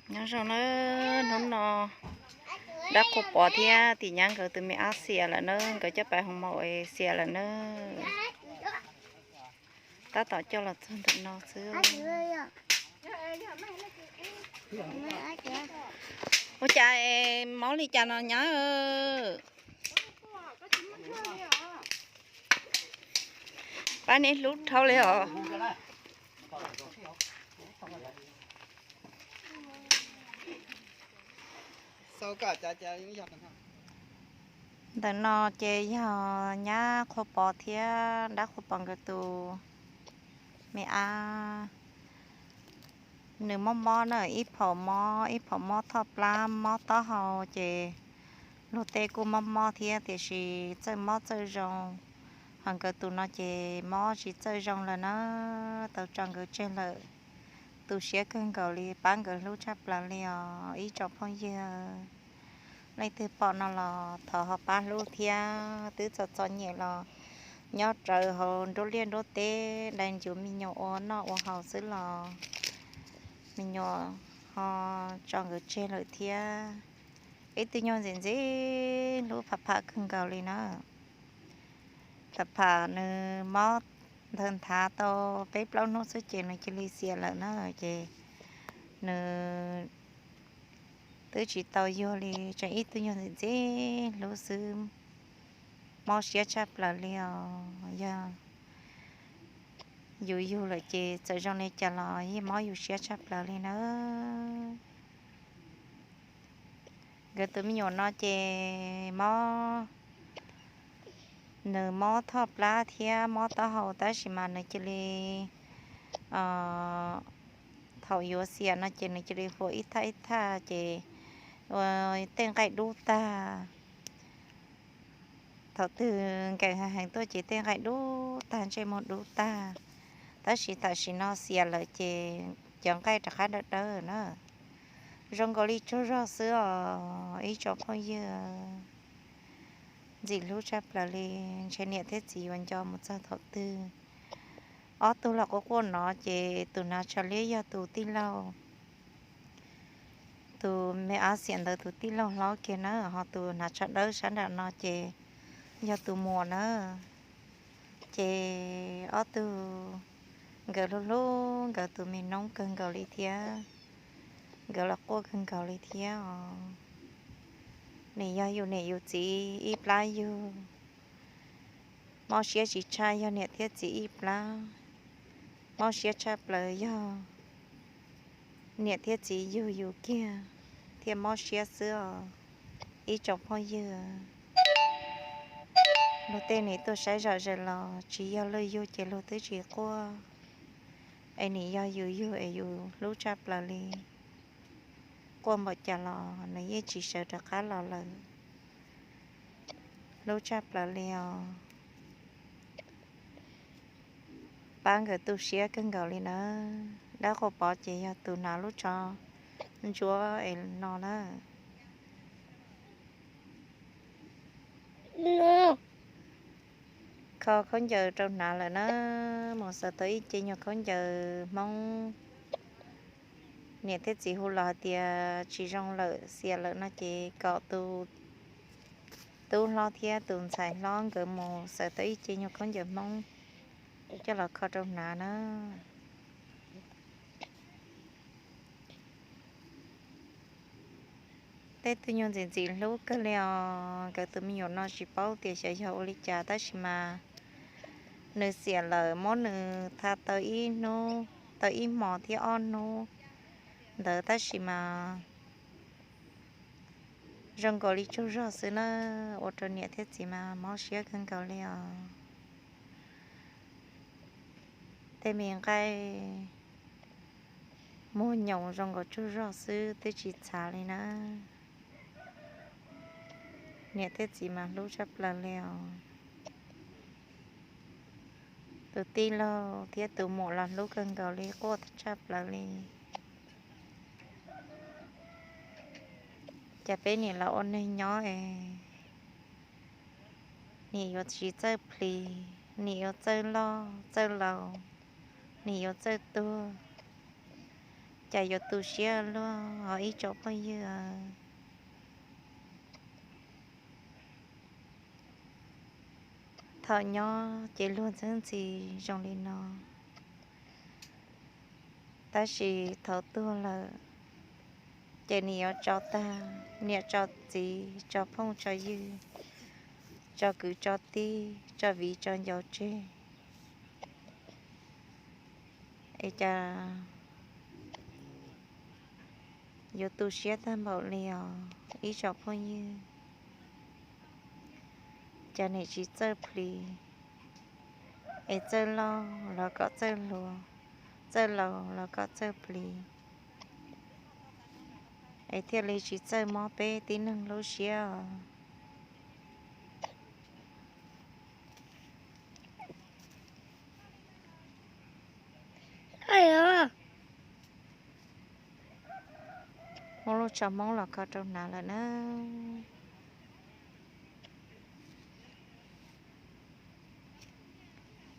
Nyob zoo nawb, hnub no dab Qhua Pov thiab tim nyab nkawd tus me ab xiam lawm nawb, nkawd coj pais hoo maum xiam lawm nawb. Tab tom coj los txog ntawm no xwb. Ua cas mob li cas no nyab? Pab neb hlub dhau li os. Ntawm no ces yog nyab Qhua Pov thiab dab Qhua Pov nkawd tus me ab. Nws mob mob na, ib phaum mob, ib phaum mob thoj plab, mob taub hau ces luag tej kuj mob mob thiab, tiam sis txawj mob txawj zoo. Ho nkawd tus no ces mob tsis txawj zoo lawm na, tau tso nkawd tseg lawm. Tu siab kawg nkaus li, pab nkawd hlub tshaj plaws li os ib tsoom phooj ywg. Leej twg pom no los thov ho pab hlub thiab, twb txom txom nyem los nyob rawv hauv nruab liaj nruab teb dai ncuv me nyuam ua noj ua haus xwb los me nyuam ho tso nkawd tseg lawm thiab. Ib tug nyuag ntxim ntxim hlub Pham Pham kawg nkaus li na. Pham Pham nws mob nthaw nthav tau peb plaub hnub xwb ces nws cia li xiam lawm na, ces nws twb tsis tau yug li, tseem ib tug nyuag ntxim ntxim hlub xwb. Mob siab tshaj plaws li os, yog yus yug lawm ces txawm zoo li cas los yeej mob yus siab tshaj plaws li na. Nkawd tus me nyuam no ces mob, nws mob thoj plab thiab mob taub hau tab sis mas nws cia li, thaum yuav xiam no ces nws cia li huam ib thaj ib thaj ces ua tej nqaij dub tag. Thaum twg nkees heev heev tuaj ces tej nqaij dub tag, ntsej muag dub tag. Tab sis tam sim no xiam lawm ces cov nqaij rov qab dawb dawb na. Zoo nkaus li tsaug zog xwb os ib tsoom phooj ywg. Ntxim hlub tshaj plaws li, ntshe niam thiab txiv yuav nco mus txog thaum twg. Ob tug los quaj quaj no ces tus hnav tsho liab yog tus tij laug, tus me ab xiam ntawd tus tij laug hlob kiag na, ho tus hnav tsho dawb sab nram no ces yog tus muam na. Ces ob tug nkawd hlub hlub nkawd tus me noob kawg nkaus li thiab, nkawd los quaj kawg nkaus li thiab os. Nim yog yus niam yus txiv ib plab yug, mob siab tsis tshaj yog niam thiab txiv ib plab, mob siab tshaj plaws yog niam thiab txiv yug yus kiag thiaj mob siab xwb os ib tsoom phooj ywg. Luag tej nim tuaj saib zom zaws los tsis yog luag yug ces luag twb tsis quaj, es nim yog yus yug es yus hlub tshaj plaws li. Quaj npaum cas los nws yeej tsis sawv rov qab los lawm. Hlub tshaj plaws li os. Pab nkawd tu siab kawg nkaus li na. Dab Qhua Pov ces yog tus hnav lub tsho ntsuab es no na. Kho khaub ncaws rau hnav lawm na, mus xaws tau ib ce nyuag khaub ncaws Hmoob. Niam thiab txiv hu los hais tias tsis zoo lawm, xiam lawm no ces kom tus tub hlob thiab tus ntxhais hlob nkawd mus xaws tau ib ce nyuag khaub ncaws Hmoob coj los kho rau hnav na. Tej tug nyuag ntxim ntxim hlub kawg li os. Nkawd tus me nyuam no tsis paub tias xyov yog ua li cas tab sis mas nws xiam lawm, muab nws tha tau ib hnub, tau ib hmos thiab ob hnub ntawd tab sis mas zoo nkaus li tsaug zog xwb na, ua rau niam thiab txiv mas mob siab kawg nkaus li os. Tej me nqaij muag nyoos zoo nkaus tsaug zog xwb twb tsis txhav li na. Niam thiab txiv mas hlub tshaj plaws li os. Tus tij laug thiab tus muam los hlub kawg nkaus li, quaj tshaj plaws li. Cas peb niam los ua neeg nyob es nim yuav tsis txawj plis, nim yuav txawj loj txawj laus, nim yuav txawj tuag. Cas yuav tu siab luaj os ib tsoom phooj ywg. Thaum nyob ces luag ntxeeb ntxis zoo li no, tab sis thaum tuag lawm ces nws yuav tso tag, niam tso txiv, tso phooj tso ywg, tso kwv tso tij, tso viv tso ncaus tseg. Es cas yuav tu siab tag npaum li os ib tsoom phooj ywg. Cas niam tsis txawj plis, es txawj loj los kom txawj hluas, txawj laus los kom txawj plis, es thiaj li tsis txawj mob peb tib neeg lub siab os. Muab lub tsho Hmoob los kho rau hnav lawm na.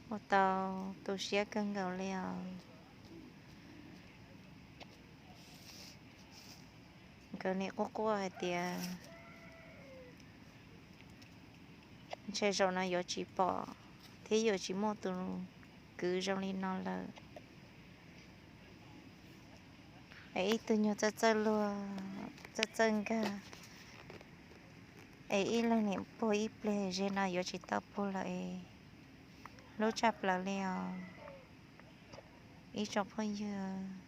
Ua tau tu siab kawg nkaus li os. Nkawd nim quaj quaj hais tias ntshe zaum no yuav tsis pom thiab yuav tsis muaj tus kwv zoo li no lawm. Es ib tug nyuag txawj txawj luag, txawj txawj nkag, es ib leeg nim puag ib pliag ze no yuav tsis tau puag lawm es hlub tshaj plaws li os ib tsoom phooj ywg.